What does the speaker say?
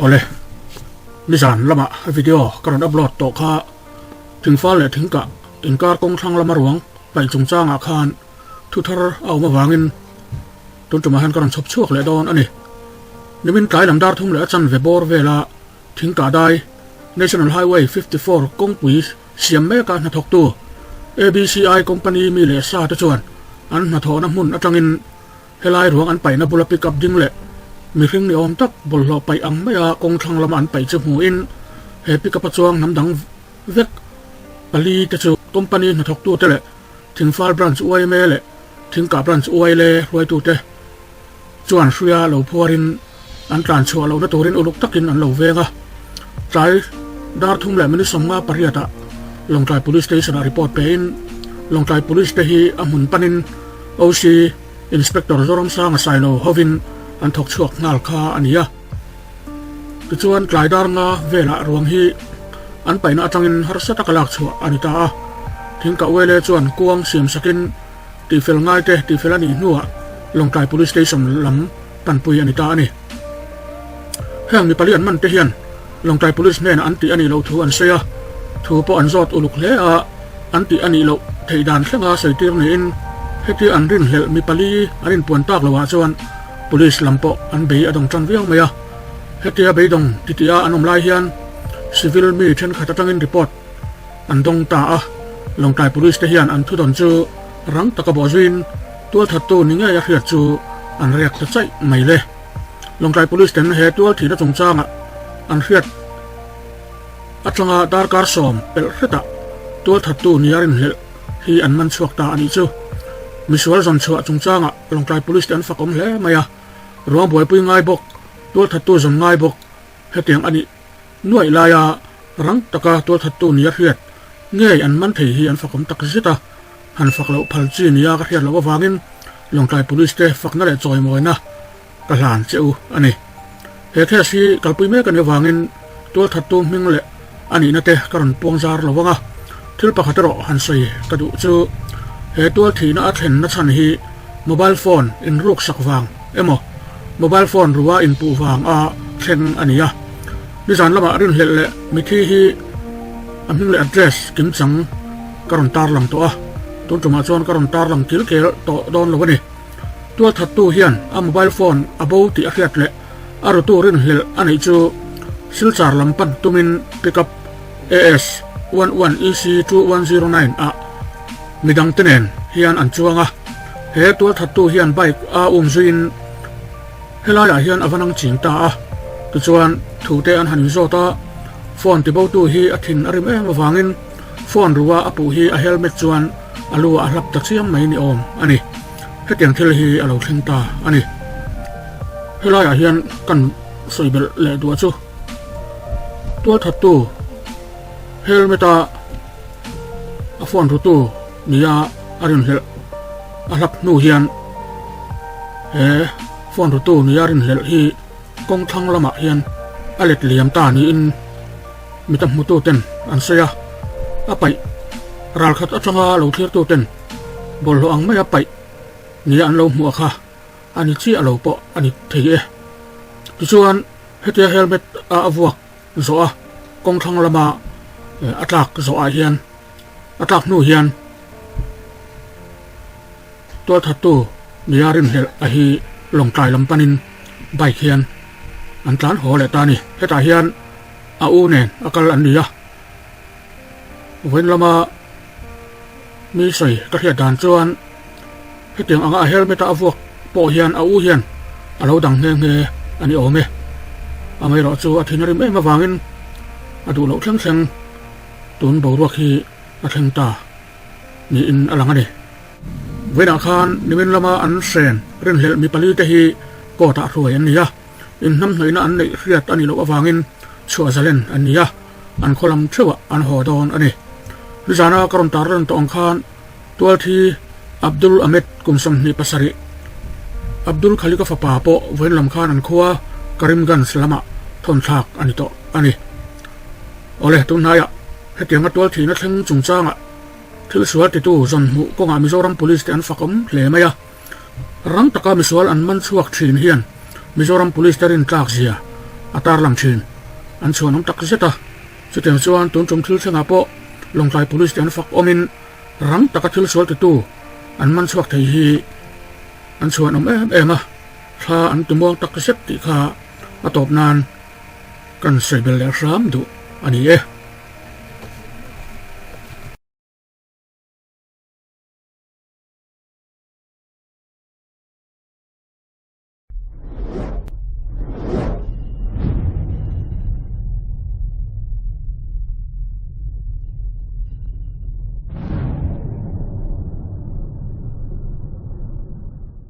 Awle, nizan lama video ka rawn upload tawh kha thingfal leh thingkah inkar kawng thlang lama ruang paih chungchangah khan thu thar a awm avangin tun tumah hian ka rawn chhawp chhuak leh dawn a ni. Nimin tlai lam dar thum leh a chanve bawr vela thingkah dai National Highway 54 kawngpui siam meka hnathawktu ABCI company mi leh sa te chuan an hnathawhna hmun atangin Helai ruang an paihna bula pick up ding leh mihring ni awm tak bawlhhlawh paih ang maia kawng thlang lama an paih chu hmuhin he pick up a chuang hnam dang vek pali te chu company hnathawktute leh Thingfal Branch yma leh Thingkah Branch YLA hruaitute chuan hruia lo phuarin an tlan chhuah lohna turin uluk takin an lo veng a. Tlai dar thum leh minute 58 ah Lawngtlai Police Station ah report pein Lawngtlai Police te hi a hmun panin OC Inspector Zoramsanga Sailo hovin an thawk chhuak nghal kha a ni a. Tichuan tlai dar nga velah ruang hi an paihna atangin harsa taka lak chhuah a ni ta a. Thingkah Uele chuan kuang siam sakin tihfel ngaite tihfel a nih hnuah Lawngtlai Police Station lam tanpui a ni ta a ni. Heng mi pali an man te hian Lawngtlai Police hnenah an tih a nih loh thu an sawi a, thu pawh an zawt uluk hle a, an tih a nih loh theih dan thlenga sawi tir niin hetia an rinhlelh mi pali an inpuan tak loah chuan Police lam pawh an bei a dawng tan viau mai a. Hetia beidawng titiha an awm lai hian civil mi thenkhat atangin report an dawng ta a, Lawngtlai Police te hian an thudawn chu rang taka bawhzuiin tualthattu ni ngei a hriat chu an rek ta chaih mai le. Lawngtlai Police ten he tual thihna chungchangah an hriat atanga darkar sawm pelh hretah tualthattu nia rinhlelh hi an man chhuak ta a nih chu. Misual zawn chhuah chungchangah Lawngtlai Police te an fakawm hle mai a, ruang buaipui ngai bawk, tualthattu zawn ngai bawk hetiang a nih nuaih laia rang taka tualthattu nia hriat ngei an man thei hi an fakawm tak zet a. Han fak loh phal chi nia ka hriat loh avangin Lawngtlai Police te fakna leh chawimawina ka hlan che u a ni. He case hi kalpui mek a nih avangin tualthattu hming leh a nihna te ka rawn puang zar lo vang a, thil pakhat erawh han sawi ka duh chu he tualthihna a thlenna chhan hi mobile phone inruk sak vang emaw mobile phone rua inpuh vang a thleng a ni a. Nizan lamah rinhlelh leh mithi hi a hming leh address kimchang ka rawn tarlang tawh a, tun tumah chuan ka rawn tarlang kil kel tawh dawn lo a ni. Tualthattu hian a mobile phone a bo tih a hriat leh a rutu rinhlelh a neih chu Silchar lam pan tumin pickup AS 11 EC 2109 ah midangte nen hian an chuang a, he tualthattu hian bike a um zuiin Helaiah hian a va nang ching ta a, tichuan thute an han inzawt a, phone tibotu hi a thin a rim em avangin phone rua a puh hi a helmet chuan a lu ah a hlap ta chiam mai ni awm a ni. Hetiang thil hi a lo thleng ta a ni. Helaiah hian kan sawi belh leh duah chu tualthattu helmet a a phone rutu nia a rinhlelh a hlap hnu hian he phone rutu nia rinhlelh hi kawng thlang lamah hian a let liam ta niin mi ta hmutu ten an sawi a, a paih ralkhat atanga lo thlirtu ten bawlhhlawh ang maia paih nia an lo hmuh a kha a ni chiah lo pawh a ni thei e. Tichuan hetia helmet a a vuak zawh a kawng thlang lama a tlak zawh ah hian a tlak hnu hian tualthattu nia rinhlelh a hi Lawngtlai lam panin bike hian an tlan haw leh ta a ni. Hetah hian a u nen a kal an ni a, vawiin lama mi sawi ka hriat dan chuan hetiang anga a helmet a a vuak pawh hian a u hian a lo dang nghe nghe a ni awm e. Amaherawhchu chu a thin a rim em avangin a duh loh thleng thleng tun boruak hi a thleng ta niin a lang a ni. Vawiinah khan nimin lama an hren rinhlelh mi pali te hi court ah hruai an ni a, inhnamhnawihna an neih hriat a nih loh avangin chhuah zalen an ni a, an khaw lam theuhah an haw dawn a ni. Nizana ka rawn tar reng tawh ang khan Tualthi Abdul Ahmed kum 27, Abdul Khaliqa fapa pawh vawiin lam khan an khua Karimganj lamah thawnthlak a ni tawh a ni. Awle, tunhnaiah hetianga tualthihna thleng chungchangah thil sual titu zawn hmuh kawngah Mizoram Police te an fakawm hle mai a. Rang taka misual an man chhuak thin hian Mizoram Police te rintlak zia a tarlang thin. An chhuanawm tak zet a, chutiang chuan tun tum thil thlengah pawh Lawngtlai Police te an fak awmin rang taka thil sual titu an man chhuak thei hi an chhuanawm em em a, thla an ti muang tak zet tih kha a tawp nan kan sawi bel leh hram duh a ni e.